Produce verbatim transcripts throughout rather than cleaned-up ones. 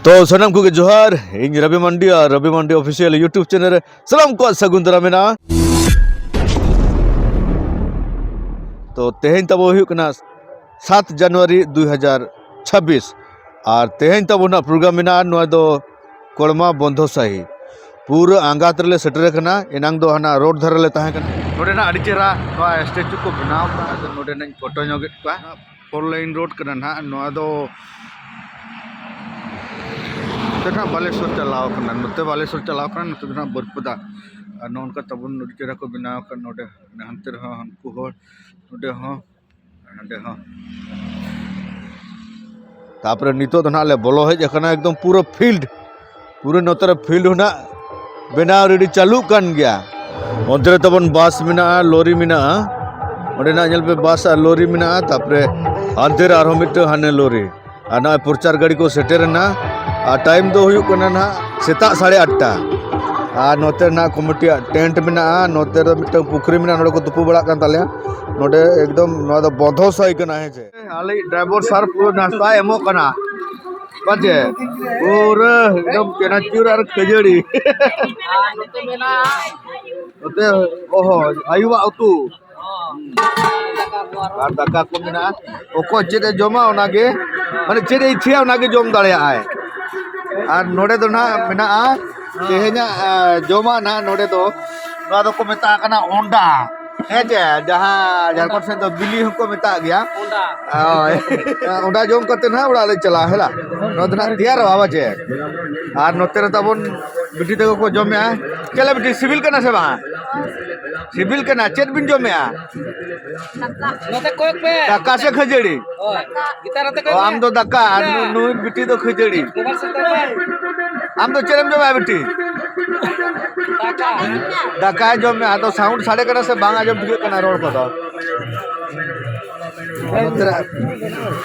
ᱛᱚ ᱥᱟᱱᱟᱢ ᱠᱚᱜᱮ ᱡᱚᱦᱟᱨ, ᱤᱧ ᱨᱚᱵᱤ ᱢᱟᱱᱰᱤ ᱟᱨ ᱨᱚᱵᱤ ᱢᱟᱱᱰᱤ ᱚᱯᱷᱤᱥᱤᱭᱟᱞ YouTube ᱪᱮᱱᱮᱞ ᱨᱮ ᱥᱟᱱᱟᱢ ᱠᱚᱣᱟᱜ ᱥᱟᱹᱜᱩᱱ ᱫᱟᱨᱟᱢ ᱢᱮᱱᱟᱜᱼᱟ᱾ ᱛᱚ ᱛᱮᱦᱮᱧ ᱛᱟᱵᱚ ᱦᱩᱭᱩᱜ ᱠᱟᱱᱟ ᱥᱟᱛ ᱡᱟᱱᱩᱣᱟᱨᱤ ᱫᱩᱭ ᱦᱟᱡᱟᱨ ᱪᱷᱟᱵᱵᱤᱥ, ᱟᱨ ᱛᱮᱦᱮᱧ ᱛᱟᱵᱚ ᱱᱟᱜ ᱯᱨᱳᱜᱨᱟᱢ ᱢᱮᱱᱟᱜᱼᱟ, ᱱᱚᱣᱟ ᱫᱚ ᱠᱚᱲᱢᱟ ᱵᱚᱱᱫᱷᱚ ᱥᱟᱹᱦᱤ᱾ ᱯᱩᱨᱟᱹ ᱟᱸᱜᱟᱛ ᱨᱮᱞᱮ ᱥᱮᱴᱮᱨ ᱟᱠᱟᱱᱟ᱾ ᱮᱱᱟᱝ ᱫᱚ ᱦᱟᱱᱟ ᱨᱳᱰ ᱫᱷᱟᱨᱮ ᱞᱮ ᱛᱟᱦᱮᱸ ᱠᱟᱱᱟ᱾ ᱱᱚᱰᱮ ᱱᱟᱜ ᱟᱹᱰᱤ ᱪᱮᱦᱨᱟ ᱱᱚᱣᱟ ᱥᱴᱮᱪᱩ ᱠᱚ ᱵᱮᱱᱟᱣ ᱠᱟᱜᱼᱟ᱾ ᱟᱫᱚ ᱱᱚᱰᱮ ᱱᱟᱜ ᱤᱧ ᱯᱷᱳᱴᱳ ᱧᱚᱜᱮᱫ ᱠᱚᱣᱟ᱾ ᱯᱷᱳᱨ ᱞᱟᱭᱤᱱ ᱨᱳᱰ ᱠᱟᱱᱟ ᱱᱟᱦᱟᱜ᱾ ᱱᱚᱣᱟ ᱫᱚ ᱱᱚᱛᱮ ᱱᱟᱦᱟᱜ ᱵᱟᱞᱮᱥᱚᱨ ᱪᱟᱞᱟᱣ ᱠᱟᱱᱟ, ᱱᱚᱛᱮ ᱵᱟᱞᱮᱥᱚᱨ ᱪᱟᱞᱟᱣ ᱠᱟᱱᱟ, ᱱᱚᱛᱮ ᱫᱚ ᱱᱟᱦᱟᱜ ᱵᱟᱹᱨᱯᱟᱫᱟ᱾ ᱟᱨ ᱱᱚᱜᱼᱚ ᱱᱚᱝᱠᱟ ᱛᱟᱵᱚᱱ ᱟᱹᱰᱤ ᱪᱮᱦᱨᱟ ᱠᱚ ᱵᱮᱱᱟᱣ ᱟᱠᱟᱫ ᱱᱚᱰᱮ᱾ ᱦᱟᱱᱛᱮ ᱨᱮᱦᱚᱸ ᱦᱟᱱᱠᱩ ᱦᱚᱲ, ᱱᱚᱰᱮ ᱦᱚᱸ, ᱦᱟᱸᱰᱮ ᱦᱚᱸ᱾ ᱛᱟᱯᱚᱨᱮ ᱱᱤᱛᱚᱜ ᱫᱚ ᱱᱟᱦᱟᱜ ᱞᱮ ᱵᱚᱞᱚ ᱦᱮᱡ ᱟᱠᱟᱱᱟ ᱮᱠᱫᱚᱢ ᱯᱩᱨᱟᱹ ᱯᱷᱤᱞᱰ, ᱯᱩᱨᱟᱹ ᱱᱚᱛᱮ ᱨᱮ ᱯᱷᱤᱞᱰ ᱦᱚᱸ ᱱᱟᱦᱟᱜ ᱵᱮᱱᱟᱣ ᱨᱮᱰᱤ ᱪᱟᱹᱞᱩᱜ ᱠᱟᱱ ᱜᱮᱭᱟ᱾ ᱚᱱᱛᱮ ᱨᱮ ᱛᱟᱵᱚᱱ ᱵᱟᱥ ᱢᱮᱱᱟᱜᱼᱟ, ᱞᱚᱨᱤ ᱢᱮᱱᱟᱜᱼᱟ, ᱚᱸᱰᱮ ᱱᱟᱜ ᱧᱮᱞ ᱯᱮ ᱵᱟᱥ ᱟᱨ ᱞᱚᱨᱤ ᱢᱮᱱᱟᱜᱼᱟ᱾ ᱛᱟᱯᱚᱨᱮ ᱦᱟᱱᱛᱮ ᱨᱮ ᱟᱨᱦᱚᱸ ᱢᱤᱫᱴᱟᱝ ᱦᱟᱱᱮ ᱞᱚᱨᱤ᱾ ᱟᱨ ᱱᱚᱜᱼᱚᱭ ᱯᱨᱚᱪᱟᱨ ᱜᱟᱹᱰᱤ ᱠᱚ ᱥᱮᱴᱮᱨ ᱮᱱᱟ᱾ ᱟᱨ ᱴᱟᱭᱤᱢ ᱫᱚ ᱦᱩᱭᱩᱜ ᱠᱟᱱᱟ ᱱᱟᱦᱟᱜ ᱥᱮᱛᱟᱜ ᱥᱟᱲᱮ ᱟᱴᱴᱟ᱾ ᱟᱨ ᱱᱚᱛᱮ ᱨᱮᱱᱟᱜ ᱠᱚᱢᱤᱴᱤᱭᱟᱜ ᱴᱮᱱᱴ ᱢᱮᱱᱟᱜᱼᱟ, ᱱᱚᱛᱮ ᱨᱮ ᱢᱤᱫᱴᱟᱝ ᱯᱩᱠᱷᱨᱤ ᱢᱮᱱᱟᱜᱼᱟ, ᱱᱚᱰᱮ ᱠᱚ ᱛᱩᱯᱩ ᱵᱟᱲᱟᱜ ᱠᱟᱱ ᱛᱟᱞᱮᱭᱟ᱾ ᱱᱚᱰᱮ ᱮᱠᱫᱚᱢ ᱱᱚᱣᱟ ᱫᱚ ᱵᱚᱱᱫᱷᱚ ᱥᱟᱹᱦᱤ ᱠᱟᱱᱟ, ᱦᱮᱸ ᱥᱮ᱾ ᱟᱞᱮ ᱰᱨᱟᱭᱵᱷᱟᱨ ᱥᱟᱨ ᱯᱩᱨᱟᱹ ᱱᱟᱥᱛᱟᱭ ᱮᱢᱚᱜ ᱠᱟᱱᱟ, ᱵᱟᱡᱮ ᱯᱩᱨᱟᱹ ᱮᱠᱫᱚᱢ ᱪᱮᱱᱟᱪᱩᱨ ᱟᱨ ᱠᱷᱟᱹᱡᱟᱹᱲᱤ᱾ ᱱᱚᱛᱮ, ᱚᱦᱚ, ᱟᱭᱩᱵᱟᱜ ᱩᱛᱩ᱾ ᱟᱨ ᱫᱟᱠᱟ ᱠᱚ ᱢᱮᱱᱟᱜᱼᱟ᱾ ᱚᱠᱚᱭ ᱪᱮᱫ ᱮ ᱡᱚᱢᱟ ᱚᱱᱟᱜᱮ, ᱢᱟᱱᱮ ᱪᱮᱫ ᱮ ᱤᱪᱪᱷᱟᱹᱭᱟ ᱚᱱᱟᱜᱮ ᱡᱚᱢ ᱫᱟᱲᱮᱭᱟᱜᱼᱟᱭ᱾ ᱟᱨ ᱱᱚᱰᱮ ᱫᱚ ᱱᱟᱦᱟᱜ ᱢᱮᱱᱟᱜᱼᱟ ᱛᱮᱦᱮᱧᱟᱜ, ᱟ, ᱡᱚᱢᱟᱜ ᱱᱟᱦᱟᱜ ᱱᱚᱰᱮ ᱫᱚ, ᱱᱚᱣᱟ ᱫᱚᱠᱚ ᱢᱮᱛᱟᱜ ᱠᱟᱱᱟ ᱚᱸᱰᱟ, ᱦᱮᱸ ᱪᱮ, ᱡᱟᱦᱟᱸ ᱡᱷᱟᱲᱠᱷᱚᱸᱰ ᱥᱮᱫ ᱫᱚ ᱵᱤᱞᱤ ᱦᱚᱸᱠᱚ ᱢᱮᱛᱟᱜ ᱜᱮᱭᱟ᱾ ᱚᱸᱰᱟ᱾ ᱦᱳᱭ᱾ ᱚᱸᱰᱟ ᱡᱚᱢ ᱠᱟᱛᱮ ᱱᱟᱦᱟᱜ ᱚᱲᱟᱜ ᱞᱮ ᱪᱟᱞᱟᱜᱼᱟ, ᱦᱮᱞᱟ᱾ ᱱᱚᱣᱟ ᱫᱚ ᱱᱟᱦᱟᱜ ᱛᱮᱭᱟᱨᱚᱜᱼᱟ, ᱵᱟᱪᱮ? ᱟᱨ ᱱᱚᱛᱮ ᱨᱮ ᱛᱟᱵᱚᱱ ᱵᱤᱴᱤ ᱛᱟᱠᱚ ᱠᱚ ᱡᱚᱢᱮᱜᱼᱟ᱾ ᱪᱮᱫ ᱞᱮ ᱵᱤᱴᱤ, ᱥᱤᱵᱤᱞ ᱠᱟᱱᱟ ᱥᱮ ᱵᱟᱝ? ᱥᱤᱵᱤᱞ ᱠᱟᱱᱟ᱾ ᱪᱮᱫ ᱵᱤᱱ ᱡᱚᱢᱮᱜᱼᱟ? ᱱᱚᱛᱮ ᱠᱚᱭᱚᱜ ᱯᱮ᱾ ᱫᱟᱠᱟ ᱥᱮ ᱠᱷᱟᱹᱡᱟᱹᱲᱤ? ᱦᱳᱭ᱾ ᱜᱤᱛᱟᱨ ᱱᱚᱛᱮ ᱚ, ᱠᱚᱭᱚᱜ ᱟᱢ ᱯᱮ᱾ ᱫᱚ ᱫᱟᱠᱟ ᱟᱨ ᱱᱩ-, ᱱᱩᱭ ᱵᱤᱴᱤ ᱫᱚ ᱠᱷᱟᱹᱡᱟᱹᱲᱤ᱾ ᱢᱳᱵᱟᱭᱤᱞ ᱥᱮᱫ ᱠᱚᱭᱚᱜ ᱯᱮ᱾ ᱟᱢ ᱫᱚ ᱪᱮᱫ ᱮᱢ ᱡᱚᱢᱮᱜᱼᱟ ᱵᱤᱴᱤ? ᱫᱟᱠᱟ᱾ ᱫᱟᱠᱟᱭ ᱡᱚᱢᱮᱜᱼᱟ᱾ ᱟᱫᱚ ᱥᱟᱣᱩᱱᱰ ᱥᱟᱰᱮ ᱠᱟᱱᱟ ᱥᱮ ᱵᱟᱝ ᱟᱸᱡᱚᱢ ᱴᱷᱤᱠᱟᱹᱜ ᱠᱟᱱᱟ ᱨᱚᱲ ᱠᱚᱫᱚ? ᱱᱚᱛᱮ ᱨᱮ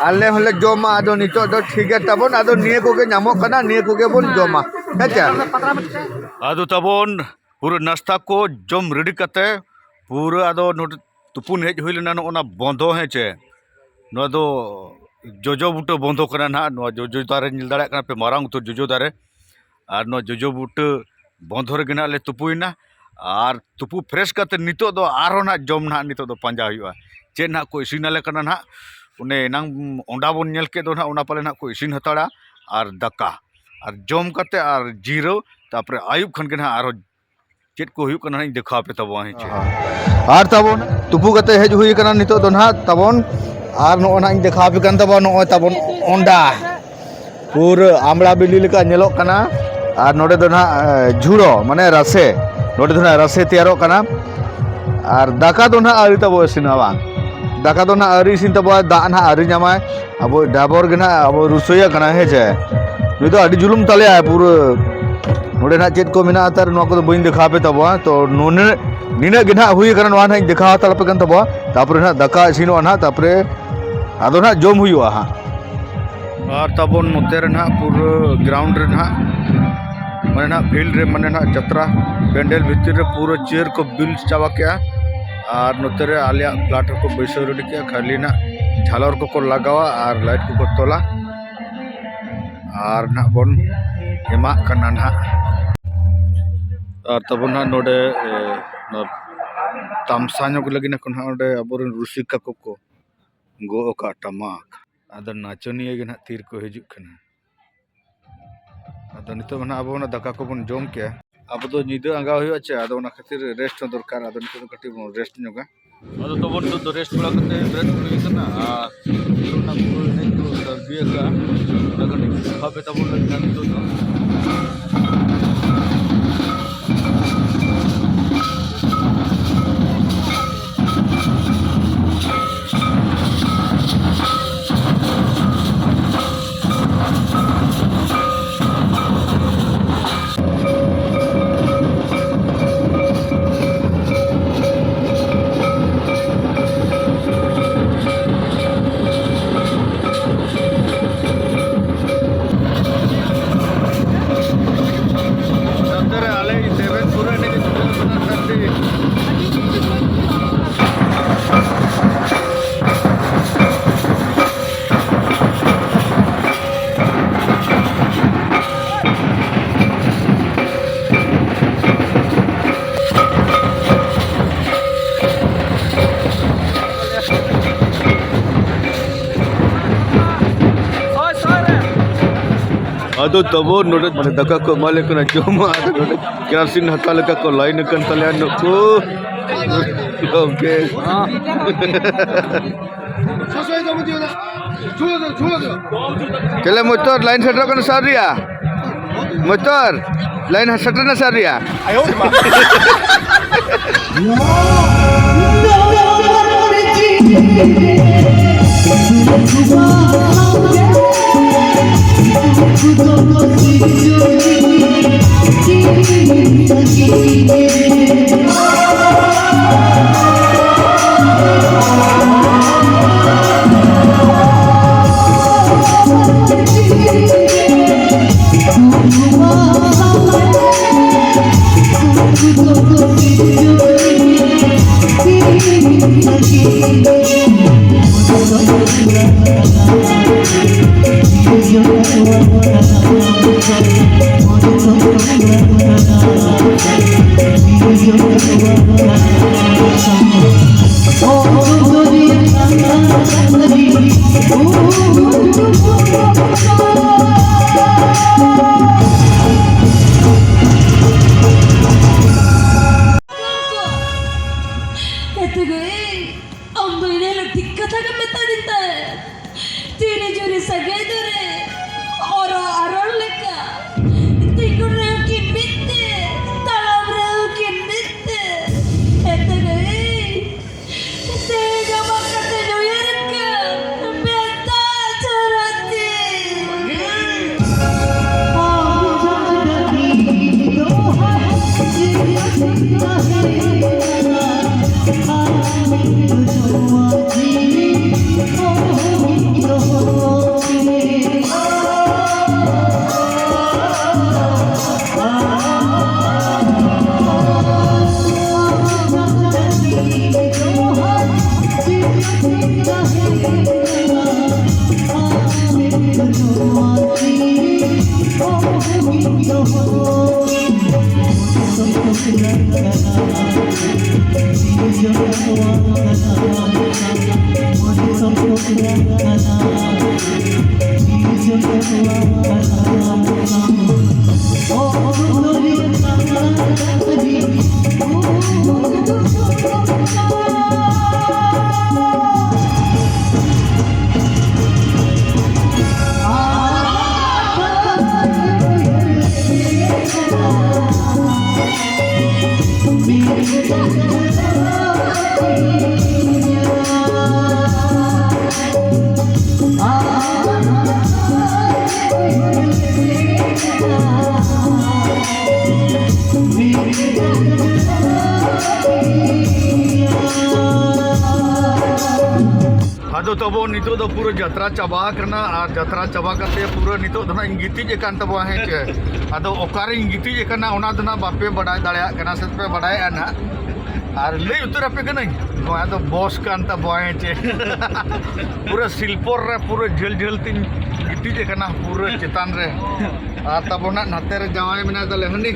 ᱟᱞᱮ ᱦᱚᱸᱞᱮ ᱡᱚᱢᱟ᱾ ᱟᱫᱚ ᱱᱤᱛᱚᱜ ᱫᱚ ᱴᱷᱤᱠ ᱜᱮ ᱛᱟᱵᱚᱱ, ᱟᱫᱚ ᱱᱤᱭᱟᱹ ᱠᱚᱜᱮ ᱧᱟᱢᱚᱜ ᱠᱟᱱᱟ, ᱱᱤᱭᱟᱹ ᱠᱚᱜᱮ ᱵᱚᱱ ᱡᱚᱢᱟ, ᱦᱮᱸ ᱪᱮ? ᱟᱫᱚ ᱛᱟᱵᱚᱱ ᱯᱩᱨᱟᱹ ᱱᱟᱥᱛᱟ ᱠᱚ ᱡᱚᱢ ᱨᱮᱰᱤ ᱠᱟᱛᱮ ᱯᱩᱨᱟᱹ ᱟᱫᱚ ᱱᱚᱰᱮ ᱛᱩᱯᱩᱱ ᱦᱮᱡ ᱦᱩᱭ ᱞᱮᱱᱟ ᱱᱚᱜᱼᱚ ᱱᱟ ᱵᱚᱱᱫᱷᱚ, ᱦᱮᱸ ᱪᱮ? ᱱᱚᱣᱟ ᱫᱚ ᱡᱚᱡᱚ ᱵᱩᱴᱟᱹ ᱵᱚᱱᱫᱷᱚ ᱠᱟᱱᱟ ᱱᱟᱦᱟᱜ᱾ ᱱᱚᱣᱟ ᱡᱚᱡᱚ ᱫᱟᱨᱮ ᱧᱮᱞ ᱫᱟᱲᱮᱭᱟᱜ ᱠᱟᱱᱟ ᱯᱮ, ᱢᱟᱨᱟᱝ ᱩᱛᱟᱹᱨ ᱡᱚᱡᱚ ᱫᱟᱨᱮ᱾ ᱟᱨ ᱱᱚᱣᱟ ᱡᱚᱡᱚ ᱵᱩᱴᱟᱹ ᱵᱚᱱᱫᱷᱚ ᱨᱮᱜᱮ ᱱᱟᱦᱟᱜ ᱞᱮ ᱛᱩᱯᱩᱭᱮᱱᱟ᱾ ᱟᱨ ᱛᱩᱯᱩ ᱯᱷᱨᱮᱥ ᱠᱟᱛᱮ ᱱᱤᱛᱚᱜ ᱫᱚ ᱟᱨᱦᱚᱸ ᱱᱟᱦᱟᱜ ᱡᱚᱢ ᱱᱟᱦᱟᱜ ᱱᱤᱛᱚᱜ ᱫᱚ ᱯᱟᱸᱡᱟ ᱦᱩᱭᱩᱜᱼᱟ᱾ ᱪᱮᱫ ᱱᱟᱦᱟᱜ ᱠᱚ ᱤᱥᱤᱱ ᱟᱞᱮ ᱠᱟᱱᱟ ᱱᱟᱦᱟᱜ, ᱚᱱᱮ ᱮᱱᱟᱝ ᱚᱸᱰᱟ ᱵᱚᱱ ᱧᱮᱞ ᱠᱮᱫ ᱫᱚ ᱱᱟᱦᱟᱜ, ᱚᱱᱟ ᱯᱟᱞᱮ ᱱᱟᱦᱟᱜ ᱠᱚ ᱤᱥᱤᱱ ᱦᱟᱛᱟᱲᱟ᱾ ᱟᱨ ᱫᱟᱠᱟ, ᱟᱨ ᱡᱚᱢ ᱠᱟᱛᱮ ᱟᱨ ᱡᱤᱨᱟᱹᱣ, ᱛᱟᱨᱯᱚᱨᱮ ᱟᱹᱭᱩᱵ ᱠᱷᱟᱱ ᱜᱮ ᱱᱟᱦᱟᱜ ᱟᱨᱦᱚᱸ ᱪᱮᱫ ᱠᱚ ᱦᱩᱭᱩᱜ ᱠᱟᱱᱟ ᱱᱟᱦᱟᱜ ᱤᱧ ᱫᱮᱠᱷᱟᱣ ᱟᱯᱮ ᱛᱟᱵᱚᱱᱟ, ᱦᱮᱸ ᱪᱮ? ᱟᱨ ᱛᱟᱵᱚᱱ ᱛᱩᱯᱩ ᱠᱟᱛᱮ ᱦᱮᱡ ᱦᱩᱭ ᱠᱟᱱᱟ ᱱᱤᱛᱚᱜ ᱫᱚ ᱱᱟᱦᱟᱜ ᱛᱟᱵᱚᱱ᱾ ᱟᱨ ᱱᱚᱜᱼᱚᱭ ᱱᱟᱦᱟᱜ ᱤᱧ ᱫᱮᱠᱷᱟᱣ ᱟᱯᱮ ᱠᱟᱱ ᱛᱟᱵᱚᱱ, ᱱᱚᱜᱼᱚᱭ ᱛᱟᱵᱚᱱ ᱚᱸᱰᱟ᱾ ᱯᱩᱨᱟᱹ ᱟᱢᱲᱟ ᱵᱤᱞᱤ ᱞᱮᱠᱟ ᱧᱮᱞᱚᱜ ᱠᱟᱱᱟ᱾ ᱟᱨ ᱱᱚᱰᱮ ᱫᱚ ᱱᱟᱦᱟᱜ, ᱮ, ᱡᱷᱩᱲᱚ, ᱢᱟᱱᱮ ᱨᱟᱥᱮ, ᱱᱚᱰᱮ ᱫᱚ ᱱᱟᱦᱟᱜ ᱨᱟᱥᱮ ᱛᱮᱭᱟᱨᱚᱜ ᱠᱟᱱᱟ᱾ ᱟᱨ ᱫᱟᱠᱟ ᱫᱚ ᱱᱟᱦᱟᱜ ᱟᱹᱣᱨᱤ ᱛᱟᱵᱚ ᱤᱥᱤᱱᱟ, ᱵᱟᱝ? ᱫᱟᱠᱟ ᱫᱚ ᱱᱟᱦᱟᱜ ᱟᱹᱣᱨᱤ ᱤᱥᱤᱱ ᱛᱟᱵᱚᱣᱟ, ᱫᱟᱜ ᱱᱟᱦᱟᱜ ᱟᱹᱣᱨᱤ ᱧᱟᱢᱟᱭ᱾ ᱟᱵᱚ ᱰᱟᱭᱵᱚᱨ ᱜᱮ ᱱᱟᱦᱟᱜ ᱟᱵᱚ ᱨᱩᱥᱟᱹᱭᱟ ᱠᱟᱱᱟ, ᱦᱮᱸ ᱪᱮ? ᱱᱩᱭ ᱫᱚ ᱟᱹᱰᱤ ᱡᱩᱞᱩᱢ ᱛᱟᱞᱮᱭᱟᱭ ᱯᱩᱨᱟᱹ᱾ ᱱᱚᱰᱮ ᱱᱟᱦᱟᱜ ᱪᱮᱫ ᱠᱚ ᱢᱮᱱᱟᱜᱼᱟ, ᱛᱟᱨ ᱱᱚᱣᱟ ᱠᱚᱫᱚ ᱵᱟᱹᱧ ᱫᱮᱠᱷᱟᱣ ᱟᱯᱮ ᱛᱟᱵᱚᱣᱟ᱾ ᱛᱚ ᱱᱩᱱᱟᱹᱜ, ᱱᱤᱱᱟᱹᱜ ᱜᱮ ᱱᱟᱦᱟᱜ ᱦᱩᱭ ᱟᱠᱟᱱᱟ, ᱱᱚᱣᱟ ᱱᱟᱦᱟᱜ ᱤᱧ ᱫᱮᱠᱷᱟᱣ ᱦᱟᱛᱟᱲ ᱟᱯᱮ ᱠᱟᱱ ᱛᱟᱵᱚᱣᱟ᱾ ᱛᱟᱨᱯᱚᱨᱮ ᱱᱟᱦᱟᱜ ᱫᱟᱠᱟ ᱤᱥᱤᱱᱚᱜᱼᱟ ᱱᱟᱦᱟᱜ, ᱛᱟᱨᱯᱚᱨᱮ ᱟᱫᱚ ᱱᱟᱦᱟᱜ ᱡᱚᱢ ᱦᱩᱭᱩᱜᱼᱟ ᱦᱟᱸᱜ᱾ ᱟᱨ ᱛᱟᱵᱚᱱ ᱱᱚᱛᱮ ᱨᱮ ᱱᱟᱦᱟᱜ ᱯᱩᱨᱟᱹ ᱜᱨᱟᱣᱩᱱᱰ ᱨᱮ ᱱᱟᱦᱟᱜ, ᱢᱟᱱᱮ ᱱᱟᱦᱟᱜ ᱯᱷᱤᱞᱰ ᱨᱮ, ᱢᱟᱱᱮ ᱱᱟᱦᱟᱜ ᱡᱟᱛᱨᱟ ᱯᱮᱱᱰᱮᱞ ᱵᱷᱤᱛᱤᱨ ᱨᱮ ᱯᱩᱨᱟᱹ ᱪᱮᱭᱟᱨ ᱠᱚ ᱵᱤᱞ ᱪᱟᱵᱟ ᱠᱮᱜᱼᱟ᱾ ᱟᱨ ᱱᱚᱛᱮ ᱨᱮ ᱟᱞᱮᱭᱟᱜ ᱯᱞᱟᱴ ᱦᱚᱸᱠᱚ ᱵᱟᱹᱭᱥᱟᱹᱣ ᱨᱮᱰᱤ ᱠᱮᱜᱼᱟ, ᱠᱷᱟᱹᱞᱤ ᱱᱟᱦᱟᱜ ᱡᱷᱟᱞᱚᱨ ᱠᱚᱠᱚ ᱞᱟᱜᱟᱣᱟ ᱟᱨ ᱞᱟᱭᱤᱴ ᱠᱚᱠᱚ ᱛᱚᱞᱟ᱾ ᱟᱨ ᱱᱟᱦᱟᱜ ᱵᱚᱱ ᱮᱢᱟᱜ ᱠᱟᱱᱟ ᱱᱟᱦᱟᱜ᱾ ᱟᱨ ᱛᱟᱵᱚᱱ ᱱᱟᱦᱟᱜ ᱱᱚᱰᱮ, ᱮ, ᱱᱚᱣᱟ ᱛᱟᱢᱥᱟ ᱧᱚᱜ ᱞᱟᱹᱜᱤᱫ ᱱᱟᱦᱟᱜ ᱱᱚᱰᱮ ᱟᱵᱚᱨᱮᱱ ᱨᱩᱥᱤᱠᱟ ᱠᱚᱠᱚ ᱜᱚᱜ ᱟᱠᱟᱫ ᱴᱟᱢᱟᱠ᱾ ᱟᱫᱚ ᱱᱟᱪᱚᱱᱤᱭᱟᱹ ᱜᱮ ᱱᱟᱦᱟᱜ ᱛᱤᱨ ᱠᱚ ᱦᱤᱡᱩᱜ ᱠᱟᱱᱟ᱾ ᱟᱫᱚ ᱱᱤᱛᱚᱜ ᱢᱟ ᱱᱟᱦᱟᱜ ᱟᱵᱚ ᱚᱱᱟ ᱫᱟᱠᱟ ᱠᱚᱵᱚᱱ ᱡᱚᱢ ᱠᱮᱜᱼᱟ᱾ ᱟᱵᱚ ᱫᱚ ᱧᱤᱫᱟᱹ ᱟᱸᱜᱟ ᱦᱩᱭᱩᱜᱼᱟ ᱪᱮ, ᱟᱫᱚ ᱚᱱᱟ ᱠᱷᱟᱹᱛᱤᱨ ᱨᱮᱥᱴ ᱦᱚᱸ ᱫᱚᱨᱠᱟᱨ᱾ ᱟᱫᱚ ᱱᱤᱛᱚᱜ ᱫᱚ ᱠᱟᱹᱴᱤᱡ ᱵᱚᱱ ᱨᱮᱥᱴ ᱧᱚᱜᱟ᱾ ᱟᱫᱚ ᱛᱟᱵᱚᱱ ᱱᱤᱛᱚᱜ ᱫᱚ ᱨᱮᱥᱴ ᱵᱟᱲᱟ ᱠᱟᱛᱮ ᱵᱨᱮᱠ ᱦᱩᱭ ᱠᱟᱱᱟ᱾ ᱟᱨ ᱱᱤᱛᱚᱜ ᱚᱱᱟ ᱯᱩᱨᱟᱹ ᱮᱱᱮᱡ ᱠᱚ ᱥᱟᱹᱨᱫᱤ ᱟᱠᱟᱫᱼᱟ᱾ ᱚᱱᱟ ᱠᱟᱹᱴᱤᱡ ᱵᱷᱟᱵᱮ ᱛᱟᱵᱚᱱ ᱞᱟᱹᱜᱤᱫ ᱱᱤᱛᱚᱜ ᱫᱚ᱾ ᱟᱫᱚ ᱛᱟᱵᱚ ᱱᱚᱰᱮ ᱢᱟᱱᱮ ᱫᱟᱠᱟ ᱠᱚ ᱮᱢᱟ ᱞᱮ ᱠᱟᱱᱟ, ᱡᱚᱢᱟᱜ᱾ ᱟᱫᱚ ᱱᱚᱰᱮ ᱠᱮᱨᱟᱥᱤᱱ ᱦᱟᱛᱟᱣ ᱞᱮᱠᱟ ᱠᱚ ᱞᱟᱭᱤᱱ ᱟᱠᱟᱱ ᱛᱟᱞᱮᱭᱟ ᱱᱩᱠᱩ ᱜᱚᱢᱠᱮ᱾ ᱪᱮᱞᱮ ᱢᱚᱡᱽᱛᱚᱨ ᱞᱟᱭᱤᱱ ᱥᱮᱴᱮᱨᱚᱜ ᱠᱟᱱᱟ ᱥᱮ ᱟᱹᱣᱨᱤᱭᱟ? ᱢᱚᱡᱽᱛᱚᱨ ᱞᱟᱭᱤᱱ ᱥᱮᱴᱮᱨ ᱮᱱᱟ ᱥᱮ ᱟᱹᱣᱨᱤᱭᱟ? ᱮᱛᱮ ᱜᱟᱹᱭ, ᱟᱢ ᱫᱚ ᱤᱱᱟᱹ ᱦᱤᱞᱳᱜ ᱴᱷᱤᱠ ᱠᱟᱛᱷᱟ ᱜᱮᱢ ᱢᱮᱛᱟᱫᱤᱧ ᱛᱟᱦᱮᱸᱫ᱾ ᱛᱤᱱ ᱡᱳᱨᱮ ᱥᱟᱹᱜᱟᱹᱭ ᱫᱚᱨᱮ ᱚᱨᱚᱜ ᱟᱨᱚᱲ ᱞᱮᱠᱟ᱾ ᱛᱤᱸᱜᱩᱱ ᱨᱮᱦᱚᱸ ᱠᱤᱱ ᱢᱤᱫ ᱛᱮ, ᱛᱟᱲᱟᱢ ᱨᱮᱦᱚᱸ ᱠᱤᱱ ᱢᱤᱫ ᱛᱮ᱾ ᱮᱛᱮ ᱜᱟᱹᱭ, ᱛᱮᱦᱮᱧ ᱟᱢᱟᱜ ᱠᱟᱛᱷᱟᱧ ᱩᱭᱦᱟᱹᱨ ᱠᱷᱟᱱ ᱢᱮᱫ ᱫᱟᱜ ᱡᱚᱨᱚᱜ ᱛᱤᱧ᱾ ᱛᱚ ᱛᱟᱵᱚ ᱱᱤᱛᱚᱜ ᱫᱚ ᱯᱩᱨᱟᱹ ᱡᱟᱛᱨᱟ ᱪᱟᱵᱟ ᱟᱠᱟᱱᱟ, ᱟᱨ ᱡᱟᱛᱨᱟ ᱪᱟᱵᱟ ᱠᱟᱛᱮ ᱯᱩᱨᱟᱹ ᱱᱤᱛᱚᱜ ᱫᱚ ᱱᱟᱜ ᱤᱧ ᱜᱤᱛᱤᱡ ᱟᱠᱟᱱ ᱛᱟᱵᱚᱣᱟ, ᱦᱮᱸ ᱪᱮ᱾ ᱟᱫᱚ ᱚᱠᱟᱨᱤᱧ ᱜᱤᱛᱤᱡ ᱟᱠᱟᱱᱟ ᱚᱱᱟ ᱫᱚ ᱱᱟᱜ ᱵᱟᱯᱮ ᱵᱟᱰᱟᱭ ᱫᱟᱲᱮᱭᱟᱜ ᱠᱟᱱᱟ ᱥᱮ ᱯᱮ ᱵᱟᱰᱟᱭᱮᱫᱼᱟ ᱱᱟᱜ, ᱟᱨ ᱞᱟᱹᱭ ᱩᱛᱟᱹᱨ ᱟᱯᱮ ᱠᱟᱹᱱᱟᱹᱧ, ᱱᱚᱣᱟ ᱫᱚ ᱵᱚᱥ ᱠᱟᱱ ᱛᱟᱵᱚᱣᱟ, ᱦᱮᱸ ᱪᱮ᱾ ᱯᱩᱨᱟᱹ ᱥᱤᱞᱯᱚᱨ ᱨᱮ ᱯᱩᱨᱟᱹ ᱡᱷᱟᱹᱞ ᱡᱷᱟᱹᱞ ᱛᱤᱧ ᱜᱤᱛᱤᱡ ᱟᱠᱟᱱᱟ ᱯᱩᱨᱟᱹ ᱪᱮᱛᱟᱱ ᱨᱮ᱾ ᱟᱨ ᱛᱟᱵᱚ ᱱᱟᱜ ᱱᱟᱛᱮ ᱨᱮ ᱡᱟᱶᱟᱭ ᱢᱮᱱᱟᱭ ᱛᱟᱞᱮ ᱦᱟᱹᱱᱤ᱾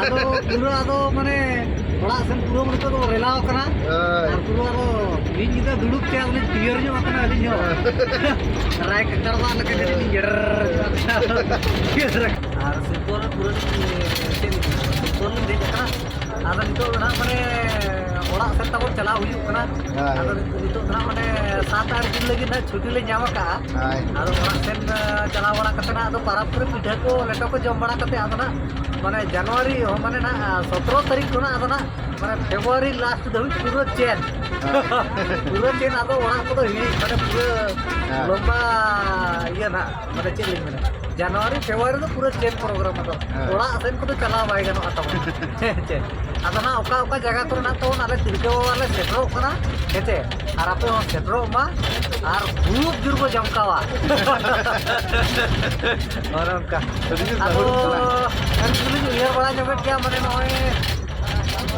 ᱟᱫᱚ ᱯᱩᱨᱟᱹ ᱟᱫᱚ ᱢᱟᱱᱮ ᱚᱲᱟᱜ ᱥᱮᱱ ᱯᱩᱨᱟᱹ ᱢᱚᱱᱮ ᱫᱚ ᱨᱮᱞᱟᱣ ᱠᱟᱱᱟ᱾ ᱦᱳᱭ᱾ ᱟᱨ ᱯᱩᱨᱟᱹ ᱟᱫᱚ ᱢᱤᱫ ᱧᱤᱫᱟᱹ ᱫᱩᱲᱩᱵ ᱛᱮ ᱟᱫᱚ ᱞᱤᱧ ᱛᱮᱭᱟᱨ ᱧᱚᱜ ᱟᱠᱟᱱᱟ ᱟᱹᱞᱤᱧ ᱦᱚᱸ᱾ ᱨᱟᱭ ᱠᱟᱠᱲ ᱫᱟᱜ ᱞᱮᱠᱟ ᱠᱟᱹᱴᱤᱡ ᱞᱤᱧ ᱡᱮᱰᱮᱨ ᱧᱚᱜ ᱟᱠᱟᱱᱟ᱾ ᱟᱨ ᱥᱤᱞᱯᱚᱨ ᱯᱩᱨᱟᱹ ᱞᱤᱧ, ᱪᱮᱫ ᱞᱤᱧ ᱢᱮᱱᱟ, ᱥᱤᱞᱯᱚᱨ ᱞᱤᱧ ᱫᱮᱡ ᱟᱠᱟᱱᱟ᱾ ᱟᱫᱚ ᱱᱤᱛᱚᱜ ᱫᱚ ᱱᱟᱦᱟᱜ ᱢᱟᱱᱮ ᱚᱲᱟᱜ ᱥᱮᱱ ᱛᱟᱵᱚᱱ ᱪᱟᱞᱟᱣ ᱦᱩᱭᱩᱜ ᱠᱟᱱᱟ᱾ ᱦᱳᱭ᱾ ᱟᱫᱚ ᱱᱤᱛᱚᱜ ᱫᱚ ᱱᱟᱦᱟᱜ ᱢᱟᱱᱮ ᱥᱟᱛ ᱟᱴ ᱫᱤᱱ ᱞᱟᱹᱜᱤᱫ ᱱᱟᱦᱟᱜ ᱪᱷᱩᱴᱤ ᱞᱮ ᱧᱟᱢ ᱟᱠᱟᱫᱼᱟ᱾ ᱦᱳᱭ᱾ ᱟᱫᱚ ᱚᱲᱟᱜ ᱥᱮᱱ, ᱮ, ᱪᱟᱞᱟᱣ ᱵᱟᱲᱟ ᱠᱟᱛᱮ ᱱᱟᱦᱟᱜ ᱟᱫᱚ ᱯᱟᱨᱟᱵᱽ ᱠᱚᱨᱮ ᱯᱤᱴᱷᱟᱹ ᱠᱚ ᱞᱮᱴᱚ ᱠᱚ ᱡᱚᱢ ᱵᱟᱲᱟ ᱠᱟᱛᱮ ᱟᱫᱚ ᱱᱟᱦᱟᱜ ᱢᱟᱱᱮ ᱡᱟᱱᱩᱣᱟᱨᱤ, ᱢᱟᱱᱮ ᱱᱟᱦᱟᱜ ᱥᱚᱛᱨᱚ ᱛᱟᱹᱨᱤᱠᱷ ᱠᱷᱚᱱᱟᱜ ᱟᱫᱚ ᱱᱟᱦᱟᱜ ᱢᱟᱱᱮ ᱯᱷᱮᱵᱽᱨᱩᱣᱟᱨᱤ ᱞᱟᱥᱴ ᱫᱷᱟᱹᱵᱤᱡ ᱯᱩᱨᱟᱹ ᱪᱮᱱ᱾ ᱦᱳᱭ᱾ ᱯᱩᱨᱟᱹ ᱪᱮᱱ ᱟᱫᱚ ᱚᱲᱟᱜ ᱠᱚᱫᱚ ᱦᱤᱲᱤᱧ, ᱢᱟᱱᱮ ᱯᱩᱨᱟᱹ ᱦᱮᱸ᱾ ᱞᱚᱢᱵᱟ ᱤᱭᱟᱹ ᱱᱟᱦᱟᱜ, ᱢᱟᱱᱮ ᱪᱮᱫ ᱞᱤᱧ ᱢᱮᱱᱟ, ᱡᱟᱱᱩᱣᱟᱨᱤ ᱯᱷᱮᱵᱽᱨᱩᱣᱟᱨᱤ ᱫᱚ ᱯᱩᱨᱟᱹ ᱪᱮᱱ ᱯᱨᱳᱜᱨᱟᱢ ᱟᱫᱚ᱾ ᱦᱮᱸ᱾ ᱚᱲᱟᱜ ᱥᱮᱱ ᱠᱚᱫᱚ ᱪᱟᱞᱟᱣ ᱵᱟᱭ ᱜᱟᱱᱚᱜᱼᱟ ᱛᱟᱵᱚᱱ᱾ ᱦᱮᱸ ᱪᱮ? ᱟᱫᱚ ᱱᱟᱜ ᱚᱠᱟ ᱚᱠᱟ ᱡᱟᱭᱜᱟ ᱠᱚᱨᱮ ᱱᱟᱜ ᱛᱟᱵᱚᱱ ᱟᱞᱮ ᱛᱤᱞᱠᱟᱹ ᱵᱟᱵᱟ ᱞᱮ ᱥᱮᱴᱮᱨᱚᱜ ᱠᱟᱱᱟ, ᱦᱮᱸ ᱪᱮ? ᱟᱨ ᱟᱯᱮ ᱦᱚᱸ ᱥᱮᱴᱮᱨᱚᱜ ᱢᱟ, ᱟᱨ ᱠᱷᱩᱵ ᱡᱳᱨ ᱵᱚ ᱡᱚᱢᱠᱟᱣᱟ᱾ ᱚᱱᱮ ᱚᱱᱠᱟ᱾ ᱟᱹᱰᱤ ᱡᱳᱨ ᱟᱫᱚ ᱜᱟᱹᱦᱩᱲ ᱠᱟᱱᱟ᱾ ᱟᱹᱞᱤᱧ ᱫᱚᱞᱤᱧ ᱩᱭᱦᱟᱹᱨ ᱵᱟᱲᱟ ᱧᱚᱜᱮᱫ ᱜᱮᱭᱟ, ᱢᱟᱱᱮ ᱱᱚᱜᱼᱚᱭ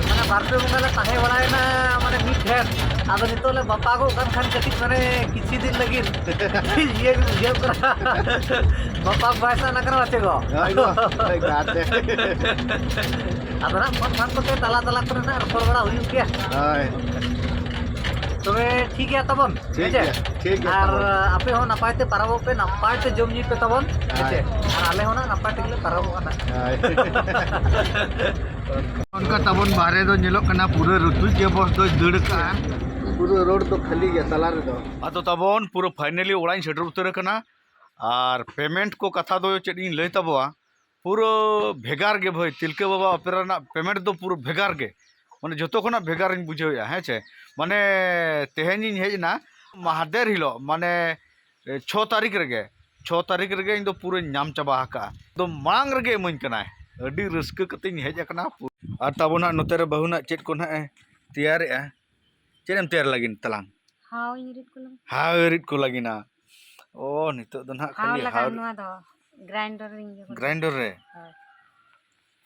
ᱢᱟᱱᱮ ᱵᱟᱨ ᱯᱮ ᱵᱚᱸᱜᱟ ᱞᱮ ᱛᱟᱦᱮᱸ ᱵᱟᱲᱟᱭᱮᱱᱟ, ᱢᱟᱱᱮ ᱢᱤᱫ ᱴᱷᱮᱱ᱾ ᱟᱫᱚ ᱱᱤᱛᱚᱜ ᱞᱮ ᱵᱟᱯᱟᱜᱚᱜ ᱠᱟᱱ ᱠᱷᱟᱱ ᱠᱟᱹᱴᱤᱡ ᱢᱟᱱᱮ ᱠᱤᱪᱷᱩ ᱫᱤᱱ ᱞᱟᱹᱜᱤᱫ ᱤᱭᱟᱹ ᱜᱮ ᱵᱩᱡᱷᱟᱹᱣ ᱠᱟᱱᱟ᱾ ᱵᱟᱯᱟᱜ ᱵᱟᱭ ᱥᱟᱱᱟ ᱠᱟᱱᱟ ᱪᱮ ᱜᱚ? ᱦᱳᱭ ᱜᱚ, ᱦᱳᱭ ᱜᱟᱛᱮ᱾ ᱟᱫᱚ ᱱᱟᱜ ᱯᱷᱳᱱ ᱯᱷᱟᱱ ᱠᱚᱛᱮ ᱛᱟᱞᱟ ᱛᱟᱞᱟ ᱠᱚᱨᱮ ᱱᱟᱜ ᱨᱚᱯᱚᱲ ᱵᱟᱲᱟ ᱦᱩᱭᱩᱜ ᱜᱮᱭᱟ᱾ ᱦᱳᱭ᱾ ᱛᱚᱵᱮ ᱴᱷᱤᱠ ᱜᱮᱭᱟ ᱛᱟᱵᱚᱱ, ᱴᱷᱤᱠ ᱦᱮᱸ ᱪᱮ? ᱜᱮᱭᱟ, ᱴᱷᱤᱠ ᱜᱮᱭᱟ ᱟᱨ ᱛᱟᱵᱚᱱ᱾ ᱟᱯᱮ ᱦᱚᱸ ᱱᱟᱯᱟᱭ ᱛᱮ ᱯᱟᱨᱟᱵᱚᱜ ᱯᱮ, ᱱᱟᱯᱟᱭ ᱛᱮ ᱡᱚᱢ ᱧᱩᱭ ᱯᱮ ᱛᱟᱵᱚᱱ, ᱦᱮᱸ ᱪᱮ? ᱦᱳᱭ᱾ ᱟᱨ ᱟᱞᱮ ᱦᱚᱸ ᱱᱟᱜ ᱱᱟᱯᱟᱭ ᱛᱮᱜᱮ ᱞᱮ ᱯᱟᱨᱟᱵᱚᱜᱼᱟ ᱱᱟᱜ᱾ ᱦᱳᱭ᱾ ᱚᱱᱠᱟ ᱛᱟᱵᱚᱱ ᱵᱟᱦᱨᱮ ᱫᱚ ᱧᱮᱞᱚᱜ ᱠᱟᱱᱟ, ᱯᱩᱨᱟᱹ ᱨᱩᱛᱩᱡ ᱜᱮ ᱵᱚᱥ ᱫᱚᱭ ᱫᱟᱹᱲ ᱠᱟᱜᱼᱟ᱾ ᱯᱩᱨᱟᱹ ᱨᱳᱰ ᱫᱚ ᱠᱷᱟᱹᱞᱤ ᱜᱮᱭᱟ ᱛᱟᱞᱟ ᱨᱮᱫᱚ᱾ ᱟᱫᱚ ᱛᱟᱵᱚᱱ ᱯᱩᱨᱟᱹ finally ᱚᱲᱟᱜ ᱤᱧ ᱥᱮᱴᱮᱨ ᱩᱛᱟᱹᱨ ᱟᱠᱟᱱᱟ᱾ ᱟᱨ payment ᱠᱚ ᱠᱟᱛᱷᱟ ᱫᱚ ᱪᱮᱫ ᱤᱧ ᱞᱟᱹᱭ ᱛᱟᱵᱚᱣᱟ, ᱯᱩᱨᱟᱹ ᱵᱷᱮᱜᱟᱨ ᱜᱮ ᱵᱷᱟᱹᱭ, ᱛᱤᱞᱠᱟᱹ ᱵᱟᱵᱟ ᱚᱯᱮᱨᱟ ᱨᱮᱱᱟᱜ payment ᱫᱚ ᱯᱩᱨᱟᱹ ᱵᱷᱮᱜᱟᱨ ᱜᱮ, ᱢᱟᱱᱮ ᱡᱚᱛᱚ ᱠᱷᱚᱱᱟᱜ ᱵᱷᱮᱜᱟᱨ ᱤᱧ ᱵᱩᱡᱷᱟᱹᱣᱮᱫᱼᱟ, ᱦᱮᱸ ᱪᱮ᱾ ᱢᱟᱱᱮ ᱛᱮᱦᱮᱧ ᱤᱧ ᱦᱮᱡ ᱮᱱᱟ, ᱢᱟᱦᱫᱮᱨ ᱦᱤᱞᱳᱜ, ᱢᱟᱱᱮ ᱪᱷᱚ ᱛᱟᱹᱨᱤᱠᱷ ᱨᱮᱜᱮ, ᱪᱷᱚ ᱛᱟᱹᱨᱤᱠᱷ ᱨᱮᱜᱮ ᱤᱧ ᱫᱚ ᱯᱩᱨᱟᱹᱧ ᱧᱟᱢ ᱪᱟᱵᱟ ᱟᱠᱟᱫᱼᱟ, ᱮᱠᱫᱚᱢ ᱢᱟᱲᱟᱝ ᱨᱮᱜᱮ ᱤᱢᱟᱹᱧ ᱠᱟᱱᱟᱭ᱾ ᱟᱹᱰᱤ ᱨᱟᱹᱥᱠᱟᱹ ᱠᱟᱛᱮᱧ ᱦᱮᱡ ᱟᱠᱟᱱᱟ᱾ ᱟᱨ ᱛᱟᱵᱚᱱ ᱦᱟᱸᱜ ᱱᱚᱛᱮ ᱨᱮ ᱵᱟᱹᱦᱩ ᱱᱟᱜ ᱪᱮᱫ ᱠᱚ ᱱᱟᱜ ᱮ ᱛᱮᱭᱟᱨᱮᱜᱼᱟ, ᱪᱮᱫ ᱮᱢ ᱛᱮᱭᱟᱨ ᱞᱟᱹᱜᱤᱫ ᱛᱟᱞᱟᱝ? ᱦᱟᱣ ᱤᱧ ᱨᱤᱫ ᱠᱚ ᱞᱟᱹᱜᱤᱫ᱾ ᱦᱟᱣ ᱨᱤᱫ ᱠᱚ ᱞᱟᱹᱜᱤᱫ ᱱᱟ᱾ ᱚ, ᱱᱤᱛᱚᱜ ᱫᱚ ᱱᱟᱦᱟᱜ ᱦᱟᱣ ᱠᱷᱟᱹᱞᱤ ᱞᱟᱜᱟᱜ ᱦᱟᱣ ᱱᱚᱣᱟ ᱫᱚ᱾ ᱜᱨᱟᱭᱤᱱᱰᱟᱨ ᱨᱤᱧ ᱤᱭᱟᱹ ᱠᱚᱣᱟ᱾ ᱜᱨᱟᱭᱤᱱᱰᱟᱨ ᱨᱮ? ᱦᱳᱭ᱾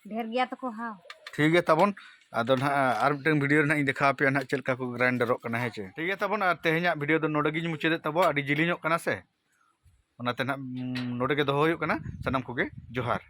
ᱰᱷᱮᱨ ᱜᱮᱭᱟ ᱛᱟᱠᱚ ᱦᱟᱣ᱾ ᱴᱷᱤᱠ ᱜᱮᱭᱟ ᱛᱟᱵᱚᱱ᱾ ᱟᱫᱚ ᱱᱟᱦᱟᱜ ᱟᱨ ᱢᱤᱫᱴᱟᱝ ᱵᱷᱤᱰᱤᱭᱳ ᱨᱮ ᱱᱟᱦᱟᱜ ᱤᱧ ᱫᱮᱠᱷᱟᱣ ᱟᱯᱮᱭᱟ ᱱᱟᱦᱟᱜ ᱪᱮᱫ ᱞᱮᱠᱟ ᱠᱚ ᱜᱨᱟᱭᱤᱱᱰᱟᱨᱚᱜ ᱠᱟᱱᱟ, ᱦᱮᱸ ᱪᱮ? ᱴᱷᱤᱠ ᱜᱮᱭᱟ ᱛᱟᱵᱚᱱ, ᱟᱨ ᱛᱮᱦᱮᱧᱟᱜ ᱵᱷᱤᱰᱤᱭᱳ ᱫᱚ ᱱᱚᱰᱮ ᱜᱤᱧ ᱢᱩᱪᱟᱹᱫᱮᱫ ᱛᱟᱵᱚᱱᱟ᱾ ᱟᱹᱰᱤ ᱡᱤᱞᱤᱧᱚᱜ ᱠᱟᱱᱟ ᱥᱮ, ᱚᱱᱟᱛᱮ ᱱᱟᱦᱟᱜ, ᱩᱸ, ᱱᱚᱰᱮ ᱜᱮ ᱫᱚᱦᱚ ᱦᱩᱭᱩᱜ ᱠᱟᱱᱟ᱾ ᱥᱟᱱᱟᱢ ᱠᱚᱜᱮ ᱡᱚᱦᱟᱨ᱾